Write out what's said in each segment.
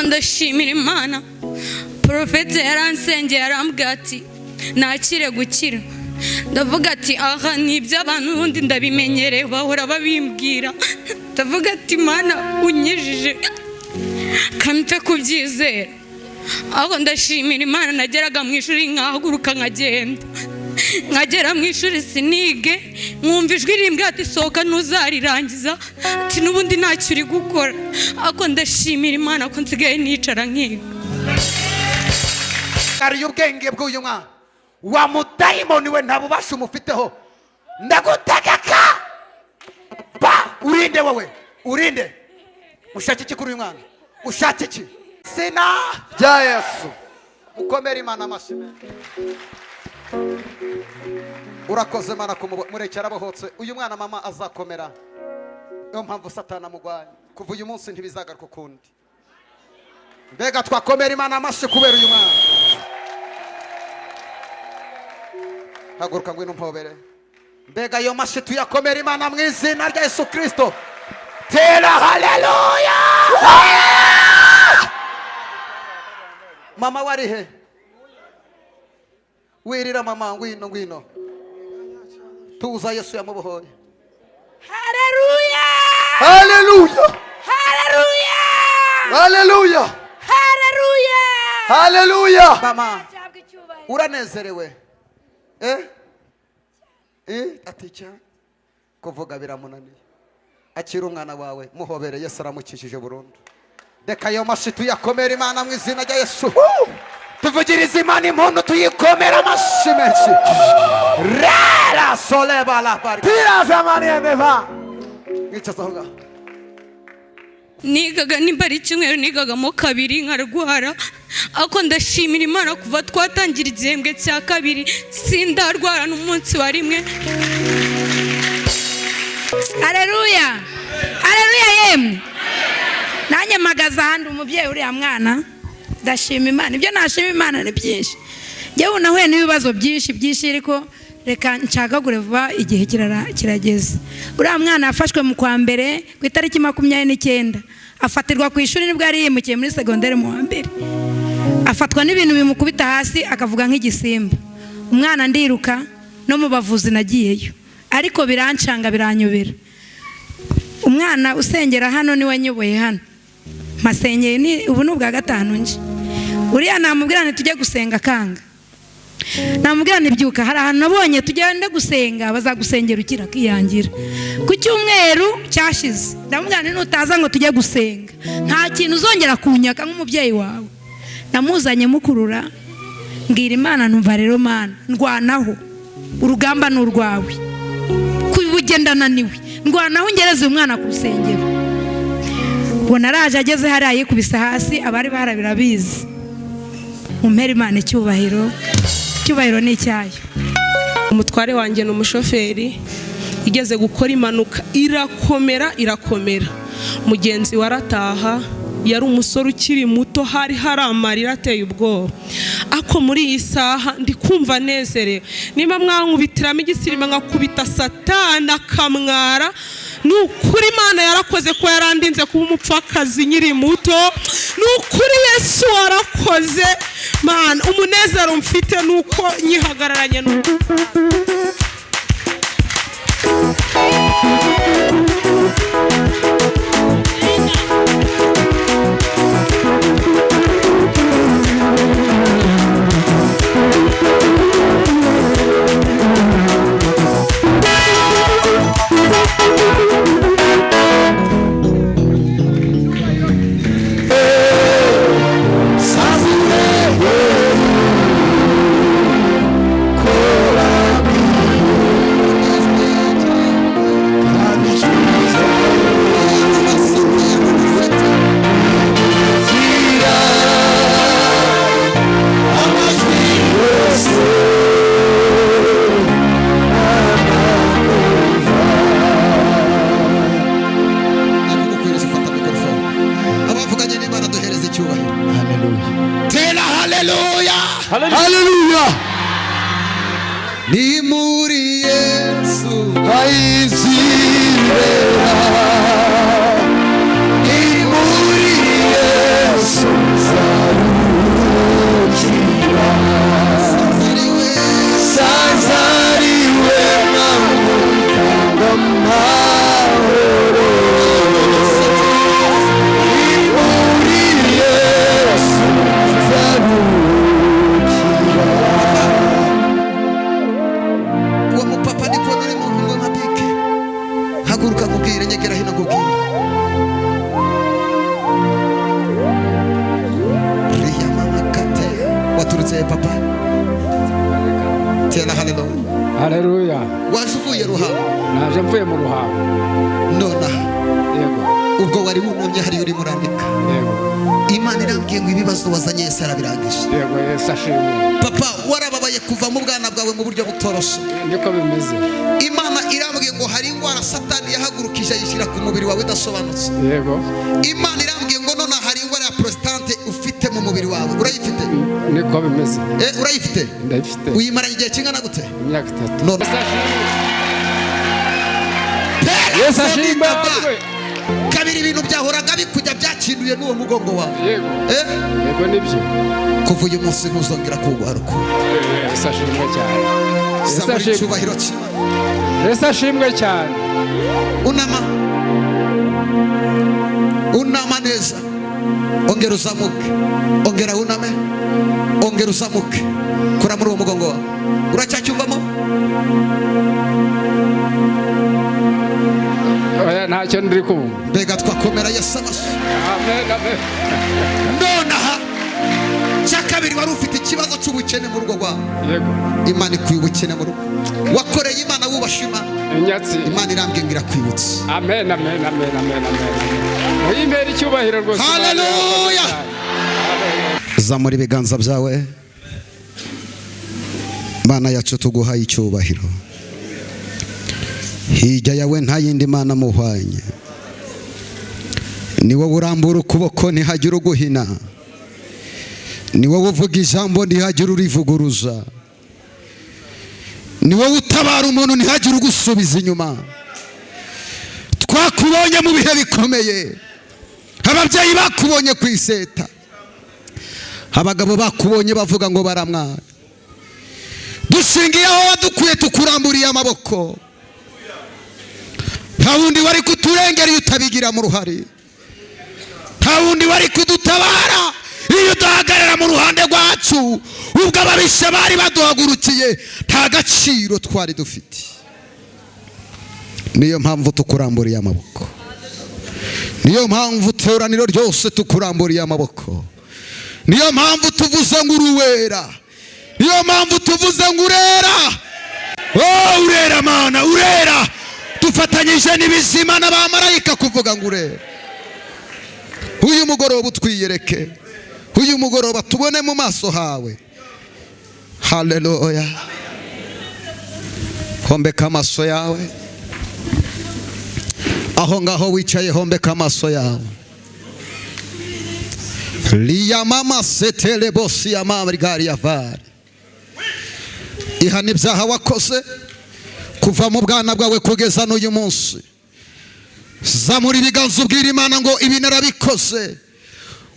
Ndashimira Imana. Porofete yaransengeye, arambwira ati nakire gukira. Ndavuga ati aha ni iby'abantu, ubundi ndabimenyereye, bahora babimbwira. Ndavuga ati Mana unyijije kampe kubyizera. Aho ndashimira Imana, nageraga mu ishuri nkahaguruka nkagenda, nkagera mu ishuri sinige, nkumva ijwi rimbwira ati sohoka ntuzarirangiza, ati n'ubundi ntacyo uri gukora. Ariko ndashimira Imana ko nsigaye nicara nkiga. Ariyo ubwenge bw'uyu mwana wa mudayimoni we nta bubasha umufiteho. Ndagutegeka ba urinde, wowe urinde. Ushaka iki kuri uyu mwana? Ushaka iki? Sina Rya Yesu. Mukomere Imana amashyi. Urakoze Mana kumurekera abohotse uyu mwana. Mama azakomera, niyo mpamvu Satana amugwanya. Kuva uyu munsi ntibizagaruka ukundi. Mbega twakomera Imana amashyi kubera uyu mwana. Haguruka, ngwino mpobere. Mbega ayo mashyi tuyakomera Imana mu izina rya Yesu Kirisito. Tera haleluya! Mama wari he? Wirira mama, ngwino, ngwino, tuza, Yesu yamubohoye. Haleluya! Haleluya! Haleluya! Haleluya! Haleluya! Haleluya! Mama. Cyabwa icyubahiro. Uranezerewe, eh? Eh? Ati cyane kuvuga biramunaniye. Akira umwana wawe, muhobere. Yesu aramukijije burundu. Reka ayo mashyi tuyakomere Imana mu izina rya Yesu. Tuvugirize Imana impundu, tuyikomere amashyi menshi. Rera soleba la barika. Tira zamani emeva. Mwicaze aho ngaho. Nigaga nimba ari icyumweru nigagamo kabiri nkarwara, ariko ndashimira Imana, kuva twatangira igihembwe cya kabiri sindarwara n'umunsi wa rimwe. Haleluya! Haleluya yemwe. Nanjye mpagaze ahandi umubyeyi uriya mwana, ndashima Imana. Ibyo nashima Imana ni byinshi. Njyewe nahuye n'ibibazo byinshi byinshi, ariko reka ncagagure vuba, igihe kirageze. Uriya mwana yafashwe mu kwa mbere ku itariki 29, afatirwa ku ishuri, nibwo yari yimukiye muri segonderi mu wa mbere. Afatwa n'ibintu bimukubita hasi, akavuga nk'igisimba. Umwana ndiruka no mu bavuzi nagiyeyo, ariko birancanga, biranyobera. Umwana usengera hano niwe nyoboye hano mpasengeye, ni ubu ni ubwa gatanu nje. Uriya namubwira nti tujye gusenga akanga, namubwira nti byuka hari ahantu nabonye tugende gusenga bazagusengera ukira, akiyangira. Ku cyumweru cyashize ndamubwira nti nutaza ngo tujye gusenga nta kintu uzongera kunyaka nk'umubyeyi wawe. Namuzanye mukurura, mbwira Imana numva rero Mana ndwanaho, urugamba ni urwawe, kubugenda naniwe, ndwanaho ngereze uyu mwana ku rusengero. Ubwo naraje ageze hariya yikubise hasi, abari barabirabizi. Mumpere Imana icyubahiro, icyubahiro ni icyayo. Umutware wanjye ni umushoferi, igeze gukora impanuka irakomera irakomera, mugenzi we arataha. Yari umusore ukiri muto, hari hari amarira ateye ubwoba. Ako muri iyi saha ndi kumva nezerewe. Niba mwankubitiramo igisirima nkakubita Satana akamwara. Ni ukuri Imana yarakoze ko yarandinze kuba umupfakazi nkiri muto. Ni ukuri Yesu warakoze Mana. Umunezero mfite ni uko nyihagararanye n'uwo. Nakugukwiriza, ufata mikorofone. Abavuganye n'Imana duhereza icyubahiro. Tera haleluya! Haleluya! Ni muri Yesu Ayizibera. Ni muri Yesu. Ikaze papa. Tera haleluya. Haleluya. Waje uvuye Ruhango? Naje mvuye mu Ruhango. Nona. Yego. Ubwo wari wunamye hari uri murandika. Yego. Imana irambwiye ngo ibibazo wazanye Yesu arabirangije. Yego, Yesu ashimwe. Papa, warababaye kuva mu bwana bwawe mu buryo butoroshe. Niko bimeze. Imana irambwiye ngo hari indwara Satani yahagurukije ayishyira ku mubiri wawe idasobanutse. Yego. Imana irambwiye ngo nona hari indwara ya prostate ufite mu mubiri wawe. Urayifite? Niko bimeze. Urayifite? Ndayifite. Uyimaranye igihe kingana gute? Imyaka 3. None. Yesu ashimwe. Kabiri ibintu byahoraga bikujya byakinduye n'uwo mugongo wawe. Yego. Yego nibyo. Kuva uyu munsi ntuzongera kugwaruka. Yesu ashimwe cyane. Yesu ashimwe. Icyubahiro cy'Imana. Yesu ashimwe cyane. Unama. Unama neza. Ongera uzamuke. Ongera uname. Ongera uzamuke. Kura muri uwo mugongo wawe. Uracyacyumvamo? Oya, ntacyo ndiri kumva. Mbega twakomera Yesu amashyi. Amen, amen. Nonaha cya kabiri wari ufite ikibazo cy'ubukene mu rugo rwawe. Yego. Imana ikuye ubukene mu rugo. Wakoreye Imana wubasha Imana. Inyatsi. Imana irambwiye ngo irakwibutse. Amen, amen, amen, amen, amen. Muyimbere icyubahiro rwose. Haleluya. Zamura ibiganza byawe. Mana yacu tuguhaye icyubahiro. Hirya yawe nta yindi mana muhwanye. Ni wowe urambura ukuboko ntihagire uguhina. Ni wowe uvuga ijambo ntihagire urivuguruza. Ni wowe utabara umuntu ntihagire ugusubiza inyuma. Twakubonye mu bihe bikomeye. Ababyeyi bakubonye ku iseta. Abagabo bakubonye bavuga ngo baramwara. Dushingiye aho wadukuye tukuramburiye amaboko. Nta wundi wari kuturengera iyo utabigira mu ruhare. Nta wundi wari kudutabara iyo udahagarara mu ruhande rwacu. Ubwo ababisha bari baduhagurukiye nta gaciro twari dufite. Niyo mpamvu tukuramburiye amaboko. Niyo mpamvu teraniro ryose tukuramburiye amaboko. Niyo mpamvu tuvuze ngo uruwera. Niyo mpamvu tuvuze ngo urera. Oh, urera Mana, urera. Dufatanyije n'ibizima n'abamarayika kuvuga ngo urera. Uyu mugoroba utwiyereke. Uyu mugoroba tubone mu maso hawe. Haleluya. Hombeka amaso yawe. Aho ngaho wicaye hombeka amaso yawe. Liyamama setele bosi ya mamrigari yavari. Ihana ibyaha wakoze kuva mu bwana bwawe kugeza n'uyu munsi. Zamura ibiganza ubwira Imana ngo ibi narabikoze.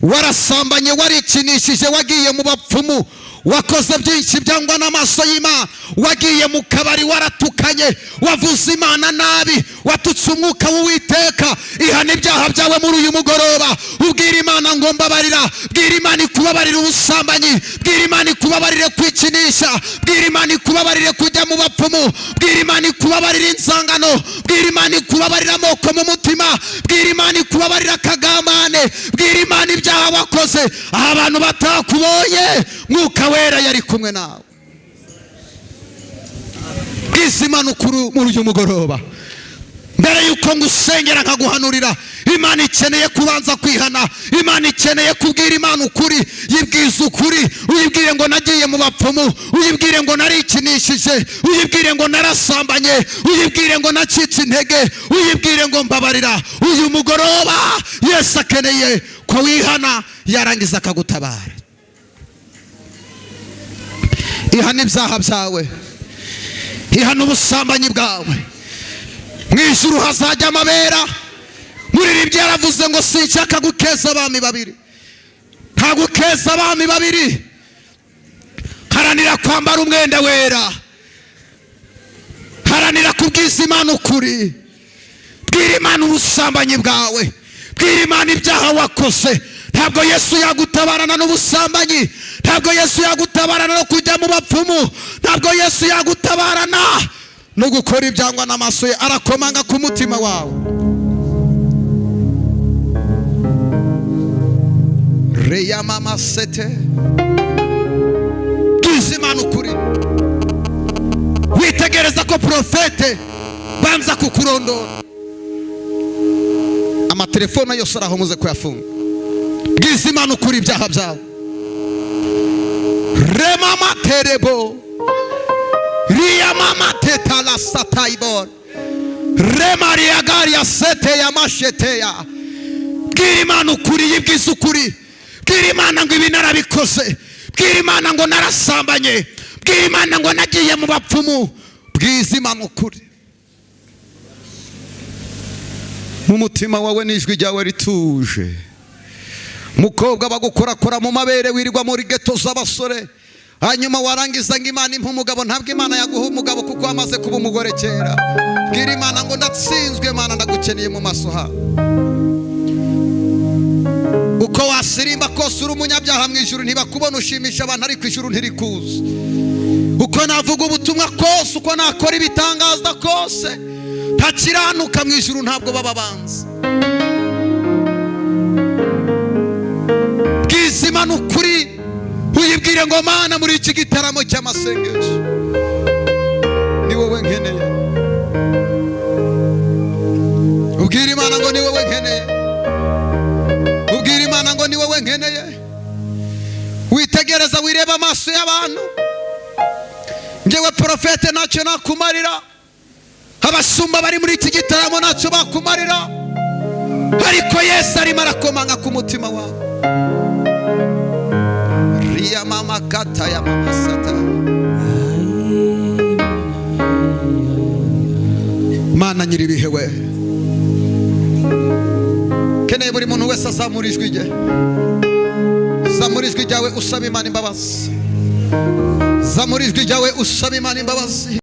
Warasambanye, warikinishije, wagiye mu bapfumu, wakoze byinshi byangwa n'amaso y'Imana, wagiye mu kabari waratukanye, wavuze Imana nabi, watutse umwuka w'Uwiteka. Ihana ibyaha byawe muri uyu mugoroba, ubwira Imana ngo mbabarira. Bwira Imana ikubabarire ubusambanyi, bwira Imana ikubabarire kwikinisha, bwira Imana ikubabarire kujya mu bapfumu, bwira Imana ikubabarire inzangano, bwira Imana ikubabarire amoko mu mutima, bwira Imana ikubabarire akagamane, bwira Imana ibyaha wakoze. Aho abantu batakubonye, Mwuka Wera yari kumwe nawe. Bwiza Imana ukuri muri uyu mugoroba. Mbere yuko ngusengera nkaguhanurira, Imana ikeneye kubanza kwihana. Imana ikeneye kubwira Imana ukuri. Yibwiza ukuri. Uyibwire ngo nagiye mu bapfumu, uyibwire ngo narikinishije, uyibwire ngo narasambanye, uyibwire ngo nacitse intege, uyibwire ngo mbabarira. Uyu mugoroba Yesu akeneye ko wihana, yarangiza akagutabara. Ihana ibyaha byawe, ihana ubusambanyi bwawe. Mu ijuru hazajya amabera. Muririmbyi yaravuze ngo sinshaka gukeza abami babiri. Nta gukeza abami babiri. Haranira kwambara umwenda wera. Haranira kubwiza Imana ukuri. Bwira Imana ubusambanyi bwawe, bwira Imana ibyaha wakoze. Ntabwo Yesu yagutabarana n'ubusambanyi, ntabwo Yesu yagutabarana no kujya mu bapfumu, ntabwo Yesu yagutabarana no gukora ibyangwa n'amaso ye. Arakomanga ku mutima wawe. Reyamama sete. Imana ukuri. Witegereza ko porofete banza kukurondora. Amatelefone yose araho, muze kuyafunga. Bwiza Imana ukuri ibyaha byawe. Remama terebo riyamama tetala sataibor remariagaria sete ya masheteya. Bwira Imana ukuri, yibwiza ukuri. Bwira Imana ngo ibi narabikoze. Bwira Imana ngo narasambanye. Bwira Imana ngo nagiye mu bapfumu. Bwiza Imana ukuri mu mutima wawe n'ijwi ryawe rituje. Mukobwa bagukorakora mu mabere, wirirwa muri geto z'abasore, hanyuma warangiza ngo Imana impa umugabo. Ntabwo Imana yaguha umugabo kuko wamaze kuba umugore kera. Bwira Imana ngo ndatsinzwe, Imana ndagukeneye mu maso hawe. Uko wasirimba kose uri umunyabyaha, mu ijuru ntibakubona. Ushimisha abantu ariko ijuru ntirikuzi. Uko navuga ubutumwa kose, uko nakora ibitangaza kose, ntakiranuka, mu ijuru ntabwo baba banzi. Bwiza Imana ukuri, uyibwire ngo Mana, muri iki gitaramo cy'amasengesho ni wowe nkeneye. Ubwire Imana ngo ni wowe nkeneye. Ubwire Imana ngo ni wowe nkeneye. Witegereza, wireba amaso y'abantu. Njyewe porofete ntacyo nakumarira, abashumba bari muri iki gitaramo ntacyo bakumarira, ariko Yesu arimo arakomanga ku mutima wawe. Riya mama kata ya mama sata. Mana nyiribihe we, keneye buri muntu wese azamura ijwi rye. Zamura ijwi ryawe usaba Imana imbabazi. Zamura ijwi ryawe usaba Imana imbabazi.